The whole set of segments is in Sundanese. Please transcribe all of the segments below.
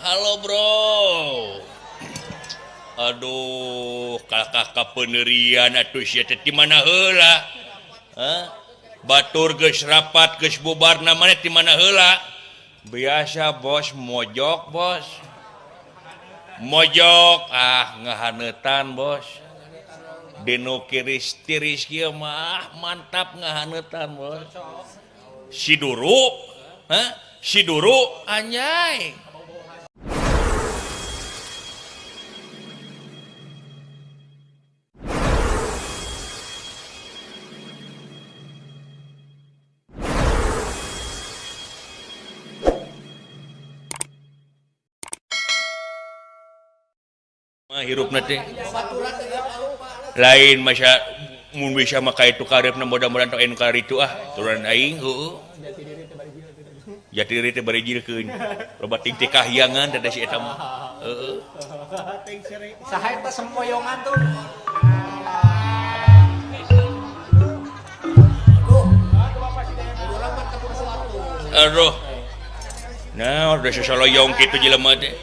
Halo bro. Aduh, kakak kapeunerian atuh sia teh di mana heula? Hah? Batur geus rapat geus bubar namanya di mana heula? Biasa bos mojok bos. Mojok ah ngahaneutan bos. Dinu kiris tiris kieu mah mantap ngahaneutan bos. Si Duru, hah? Si Duru anjay. Hirup teh lain masa mun bisa maka itu karepna mudah-mudahan teu anu karitu ah turunan aing heueuh jati diri teh bari jilkeun loba ting teh kahyangan teh si eta mah heueuh saha eta sempoyongan tuh. Aduh, nah udah sesoloyong kitu jelema teh.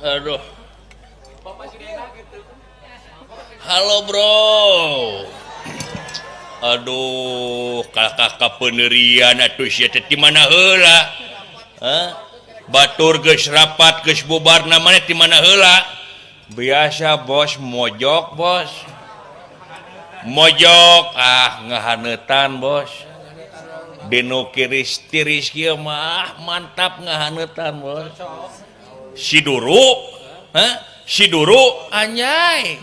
Aduh. Halo bro. Aduh, kakak kapeunerian atuh sia teh di mana heula? Hah? Batur geus rapat geus bubar namanya di mana heula? Biasa bos mojok bos. Mojok ah ngahaneutan bos. Dinu kiris tiris kieu mah mantap ngahaneutan bos. Si Duru, hah? Si Duru anjay.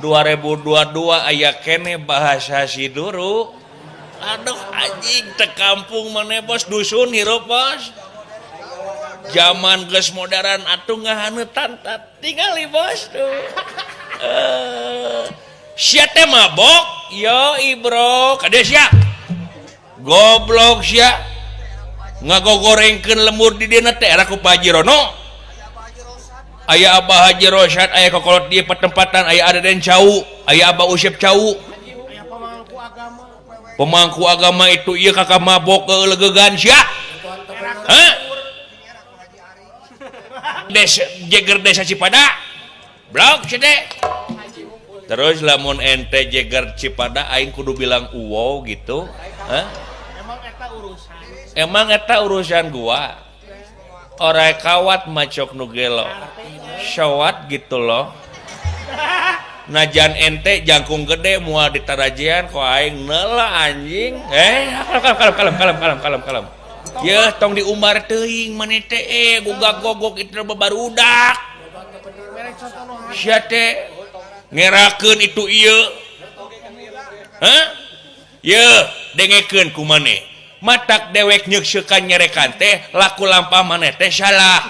2022 aya kene bahasa si Duru. Aduh anjing teh kampung maneh bos dusun hirup bos. Zaman geus modern atuh ngahaneutan tingali bos tuh. Sia teh mabok? Yoi bro, kade sia. Goblok sia. Ngagogorengkeun lemur di dina teh era ku Pak Haji Rono. Aya Abah Haji Rosyad, aya kokolot di pertempatan, aya Aden Cau, aya Abah Usep Cau. Pemangku agama itu ieu kakak mabok keulegegan sia. Hah? Desa jeger desa Cipada. Blok sia teh. Terus lamun ente jeger Cipada aing kudu bilang uwow gitu. Hah? Emang eta urusan gua. Orai kawat macok nu gelo. Sawat gitu loh. Najan ente jangkung gede moal ditarajian ku aing neula anjing. Kalem kalem kalem kalem kalem. Yeuh tong diumbar teuing maneh teh gugak gogok itu babarudak. Sia teh ngerakeun itu ieu. Hah? Yeuh dengekeun ku maneh. Matak dewek nyekseukan nyerekan teh laku lampah maneh teh salah.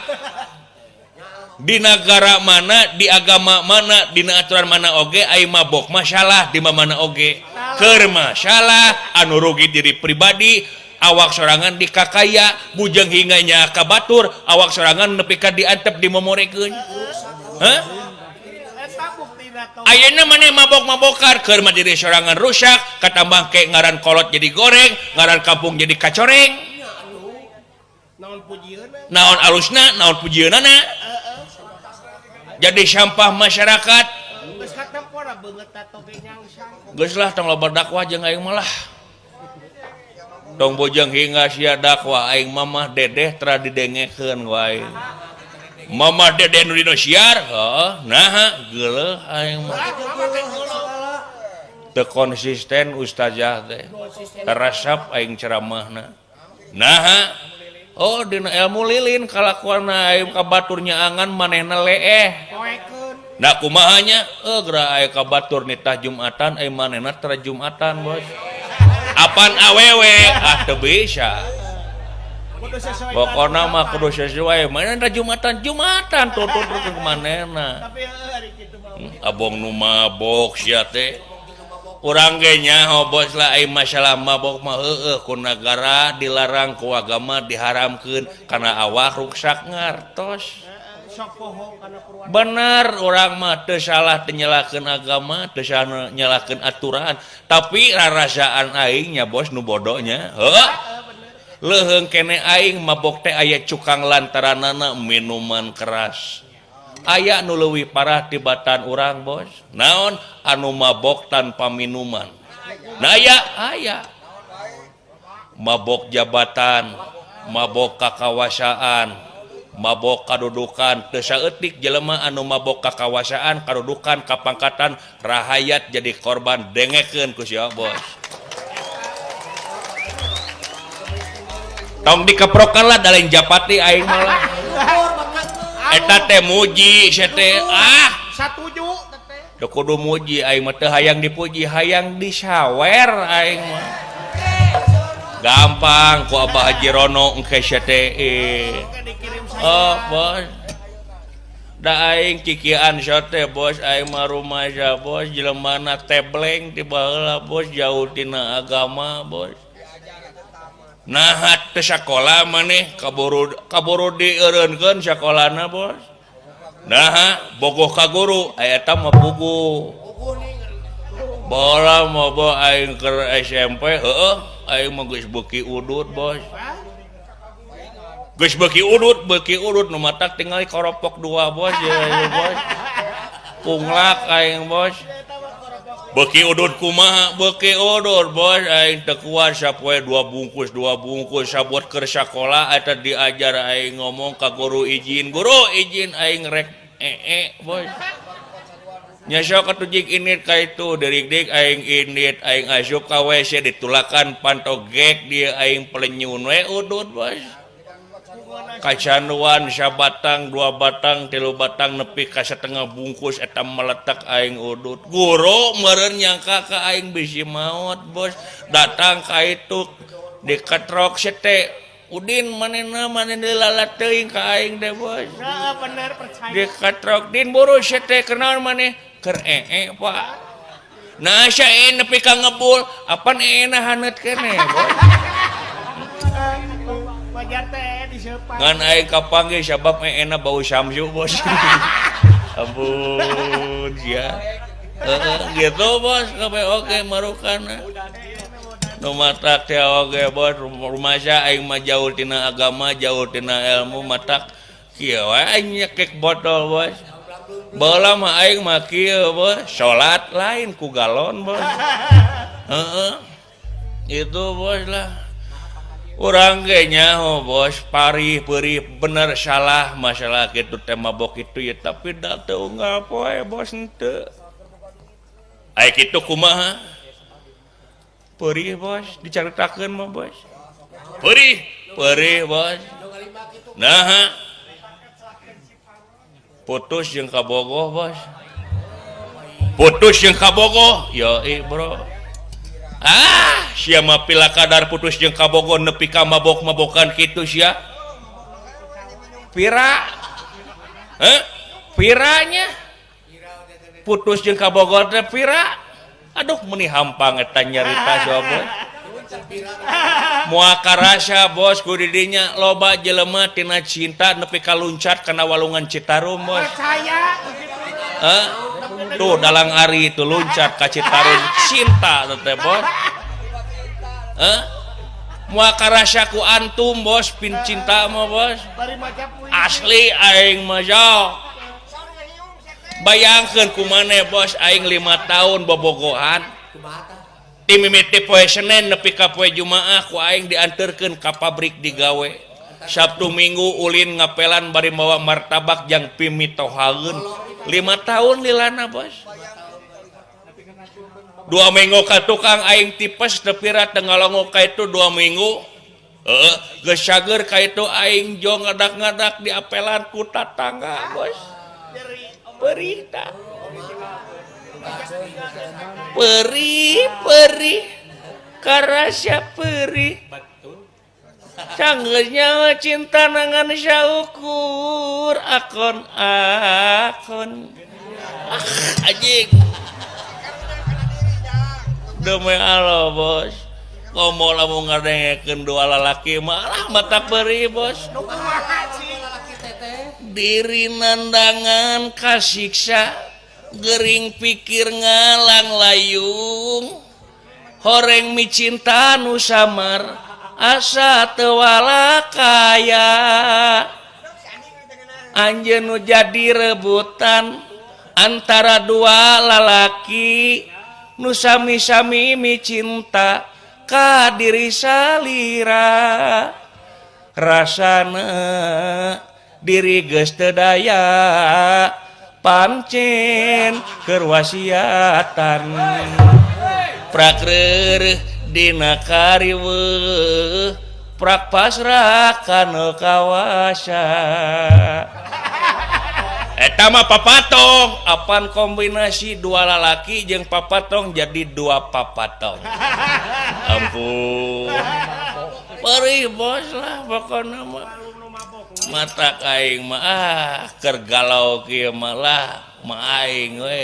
Di negara mana, di agama mana, di aturan mana oge ai mabok mah salah di mana oge. Keur mah salah anu rugi diri pribadi, awak sorangan dikakaya, bujeng hingga nya ka batur, awak sorangan nepi ka diantep dimomorekeun. Hah? Ayeuna maneh mabok-mabokar keur mah diri sorangan rusak, katambah ke ngaran kolot jadi goreng, ngaran kampung jadi kacoreng. Naon alusna, naon pujieunana. Jadi sampah masyarakat. Geus lah tong loba dakwah jeung aing mah lah. Tong bojeng hingga sia dakwah aing mamah dedeh tara didengekeun wae. Mama Dede nu dina siar, heuh, naha geuleuh aing mah. Teu konsisten ustazah teh. Teresep aing ceramahna. Naha? Oh dina ilmu lilin kalakuanna aing ka batur nyaangan manehna leeh. Nah kumaha nya? Geura aya ka batur nitah Jumatan aing manehna tara Jumatan bos. Apan awewe? Ah teu bisa. Pokona mah kudu sesuai mana Jumatan Jumatan tutut ke manehna. Abong nu mabok sia teh. Urang ge nyaho bos lah ai masalah mabok mah heueuh ku nagara dilarang ku agama diharamkeun kana awak ruksak ngartos. Bener urang mah teu salah teu nyalahkeun agama, teu salah nyalahkeun aturan, tapi rarasaan aing nya bos nu bodohnya. Heuh. Leuheung kene aing mabok teh aya cukang lantaranana minuman keras. Aya nu leuwih parah tibatan urang bos. Naon anu mabok tanpa minuman. Nah aya aya. Mabok jabatan, mabok kakawasaan, mabok kadudukan. Teu saeutik jelema anu mabok kakawasaan, kadudukan, kapangkatan, rahayat jadi korban dengekeun ku sia bos. Tong dikeprokan lah da lain japati aing malah. Eta teh muji sia teh ah satuju teh. Teu kudu muji aing mah teu hayang dipuji, hayang disawer aing mah. Gampang ku Abah Haji Rono engke sia teh. Oh bos. Da aing kikian sia teh bos, aing mah rumaja bos, jelemana tebleng ti baheula bos, jauh tina agama bos. Nah teu sakola maneh kaburu kaburu dieureunkeun sakolana bos. Nah bogoh ka guru aya eta mah puguh. Bola mah bo aing keur SMP heueuh aing mah geus beuki udut bos. Geus beuki udut nu matak tingali koropok dua bos ya, ya bos. Punglak aing bos. Beuki udut kumaha? Beuki udut bos aing teu kuat sapoe dua bungkus sabot keur sakola eta diajar aing ngomong ka guru izin aing rek ee bos. Nya sok atuh jig init ka itu derik-derik aing init aing asup ka WC ditulakan panto gek dia aing pelenyun we udut bos. Kacanduan sabatang dua batang tilu batang nepi ka setengah bungkus eta meletak aing udut. Guru meureun nyangka ka aing bisi maot bos. Datang ka itu diketrok sete Udin manehna maneh dilalat teuing ka aing teh bos. Heeh bener percaya. Diketrok din buru sete kunaon maneh keur ee Pak. Nah sia nepi ka ngebul apan ee na haneut keneh bos. Wajar teh diseupan. Ngan aing kapanggih sabab eena bau samsu bos. Ampun sia. Heeh gitu bos kabeh oge marukana. Nu matak teh oge bos rumaja aing mah jauh tina agama, jauh tina ilmu matak kieu we aing nyekek botol bos. Baheula mah aing mah kieu bos, salat lain ku galon bos. Heeh. Itu bos lah. Urang ge nyaho bos, parih peurih bener salah masalah kitu teh mabok kitu ya tapi da teu unggal poe bos henteu. Ai kitu kumaha? Perih bos, dicaritakeun mah bos. Perih, perih bos. Nah, putus jeung kabogoh bos. Putus jeung kabogoh, yoi bro. Ah, sia mah pila kadar putus jeung kabogoh nepi ka mabok-mabokan kitu sia. Pira? Heh? Piranya? Putus jeung kabogoh teh pira? Aduh meni hampang eta nyarita sia bos. Moal karasa bos ku didinya loba jelema tina cinta nepi ka luncat kana walungan Citarum bos. Percaya Heh? Tuh dalang ari itu luncat ka Citarum cinta teh bos. Heh? Moal karasa ku antum bos pin cinta mah bos. Asli aing mah sok. Bayangkeun ku maneh bos aing 5 tahun bobogohan. Ti mimiti poe Senin nepi ka poe Jumaah ku aing dianterkeun ka pabrik digawe. Sabtu Minggu ulin ngapelan bari mawa martabak jang pimitohaeun. 5 tahun lilana bos. 2 minggu ka tukang aing tipes tepira teu ngalongo ka itu 2 minggu. Heeh, geus cager ka itu aing jo ngadak-ngadak diapelan ku tatangga bos. Perih ta. Perih, perih. Karasa perih. Sanggeus nyawa cinta nangan saukur akon akon. Ah, anjing. Demi Allah bos. Komo lamun ngadengekeun dua lalaki malah mata perih bos. Diri nandangan kasiksa gering pikir ngalang layung horeng micinta nu samar Asa teu walakaya anjeun nu jadi rebutan antara dua lalaki nu sami-sami micinta ka diri salira rasana diri geus teu daya pancen keur wasiatan prak reureuh dina kariweuh prak pasrah kana kawasa. Eta mah papatong apan kombinasi dua lalaki jeung papatong jadi dua papatong. Ampun perih bos lah pokona mah mata aing mah ah keur galau kieu mah lah mah aing we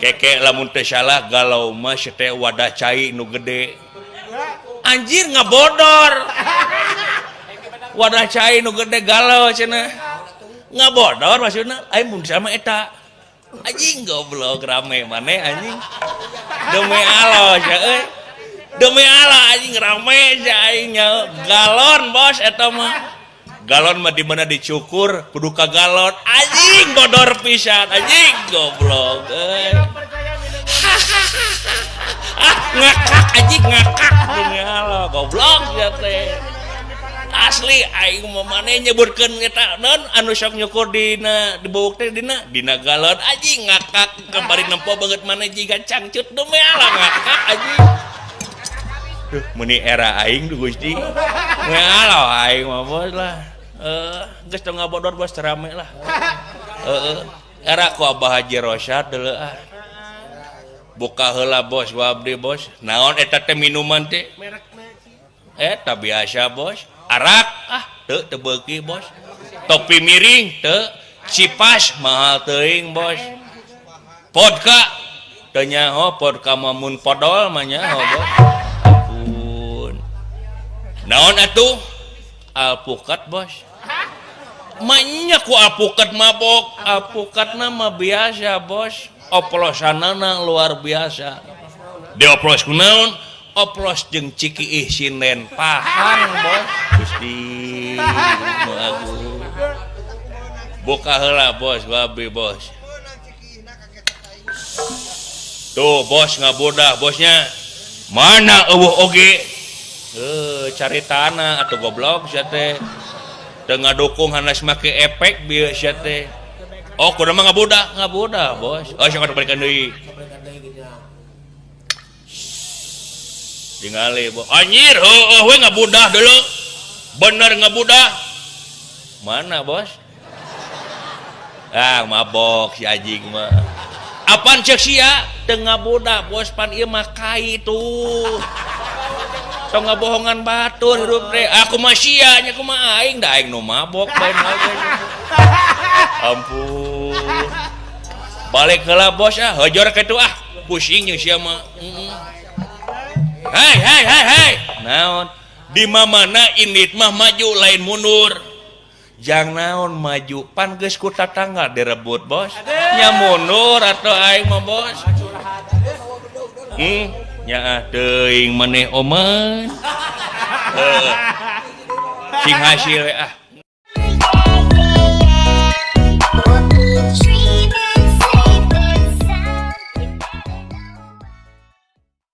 keke lamun teu salah galau mah teh wadah cai nu gede anjir ngabodor wadah cai nu gede galau cenah ngabodor maksudna aing mun sama eta anjing goblok rame maneh anjing demi Allah sia euy demi Allah anjing rame sia aing galon bos eta mah galon mah di mana dicukur kudu ka galon anjing bodor pisan anjing goblok euy ah ngakak anjing ngakak demi Allah goblok sia teh asli aing mah maneh nyebutkeun eta naon anu sok nyukur dina dibuuk teh dina dina galon anjing ngakak kembali nempo beungeut maneh jiga cangcut demi Allah ngakak anjing duh meuni era aing duh Gusti demi Allah aing mah bos lah geus teu ngabodor bos rame lah heeh era ku Abah Haji Rosyad deuleu ah buka heula bos abdi bos naon eta teh minuman teh eta biasa bos arak ah teu teu beuki bos topi miring teu cipas mahal teuing bos vodka teu nyaho vodka mah mun podol mah nyaho bos ampun naon atuh alpukat bos manya ku alpukat mabok alpukatna mah biasa bos oplosanana luar biasa dioplos ku naon oplos jeung ciki ih sinden pahang bos Gusti nu agung buka heula bos babi bos tuh bos ngabodah bosnya mana eueuh oge cari tanah atau goblok sia teh teu ngadukung hanas make efek bieu sia teh oh kudu mah ngabodah ngabodah bos oh sok balikan deui tingali bos anjir heueuh we ngabudah dulu bener ngabudah mana bos ah mabok si anjing mah apaan cek sia teu ngabudah bos pan ieu mah kai tuh tong ngabohongan batur hirup teh aku mah sia nya kumaha aing da aing nu mabok bae ampun balik heula bos ah hojor kitu ah pusing jeung sia mah Hai hai hai hai naon di mana indit mah maju lain mundur jang naon maju pan geus ku tatangga direbut bos nya mundur atau aing mah bos nya teuing maneh oman sing hasil we ah.